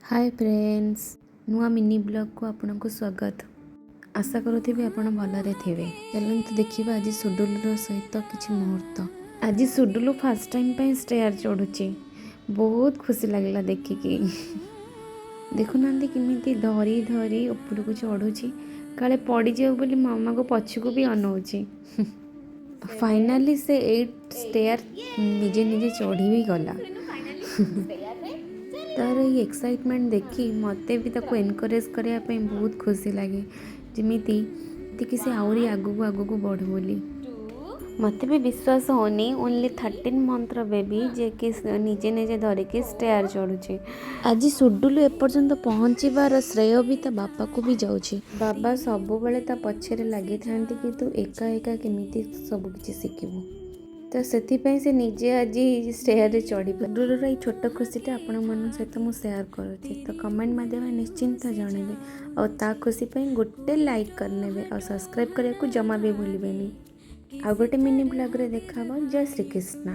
ହାଏ friends, ନୂଆ mini ବ୍ଲଗ୍କୁ ଆପଣଙ୍କୁ ସ୍ୱାଗତ। ଆଶା କରୁଥିବି ଆପଣ ଭଲରେ ଥିବେ। ଚାଲନ୍ତୁ ଦେଖିବା ଆଜି ସୁଡୁଲର ସହିତ କିଛି ମୁହୂର୍ତ୍ତ। ଆଜି ସୁଡୁଲୁ ଫାର୍ଷ୍ଟ ଟାଇମ୍ ପାଇଁ ଷ୍ଟେୟାର ଚଢ଼ୁଛି। ବହୁତ ଖୁସି ଲାଗିଲା ଦେଖିକି। ଦେଖୁନାହାନ୍ତି, କେମିତି ଧରି ଧରି ଉପରକୁ ଚଢ଼ୁଛି। କାଳେ ପଡ଼ିଯିବ ବୋଲି ମାମାକୁ ପଛକୁ ବି ଅନଉଛି। ଫାଇନାଲି ସେ ଏଇଟ୍ ଷ୍ଟେୟାର ନିଜେ ନିଜେ ଚଢ଼ି ବି ଗଲା। ତାର ଏଇ ଏକ୍ସାଇଟମେଣ୍ଟ ଦେଖି ମୋତେ ବି ତାକୁ ଏନକରେଜ୍ କରିବା ପାଇଁ ବହୁତ ଖୁସି ଲାଗେ, ଯେମିତି କି ସେ ଆହୁରି ଆଗକୁ ଆଗକୁ ବଢ଼ୁ ବୋଲି। ମୋତେ ବି ବିଶ୍ୱାସ ହେଉନି, ଓନ୍ଲି 13 ମନ୍ଥର ବେବି, ଯିଏକି ନିଜେ ନିଜେ ଧରିକି ଷ୍ଟେୟାର ଚଢ଼ୁଛି। ଆଜି ସୁଡୁଲୁ ଏପର୍ଯ୍ୟନ୍ତ ପହଞ୍ଚିବାର ଶ୍ରେୟ ବି ତା ବାପାକୁ ବି ଯାଉଛି। ବାବା ସବୁବେଳେ ତା ପଛରେ ଲାଗିଥାନ୍ତି କି ତୁ ଏକା ଏକା କେମିତି ସବୁ କିଛି ଶିଖିବୁ। ତ ସେଥିପାଇଁ ସେ ନିଜେ ଆଜି ଷ୍ଟେୟାରରେ ଚଢ଼ି। ସୁଡୁଲୁର ଏଇ ଛୋଟ ଖୁସିଟା ଆପଣମାନଙ୍କ ସହିତ ମୁଁ ସେୟାର କରୁଛି। ତ କମେଣ୍ଟ ମାଧ୍ୟମରେ ନିଶ୍ଚିନ୍ତ ଜଣେଇବେ ଆଉ ତା ଖୁସି ପାଇଁ ଗୋଟେ ଲାଇକ୍ କରିନେବେ ଆଉ ସବସ୍କ୍ରାଇବ୍ କରିବାକୁ ଜମା ବି ଭୁଲିବେନି। ଆଉ ଗୋଟେ ମିନି ବ୍ଲଗ୍ରେ ଦେଖା ହେବ। ଜୟ ଶ୍ରୀକୃଷ୍ଣ।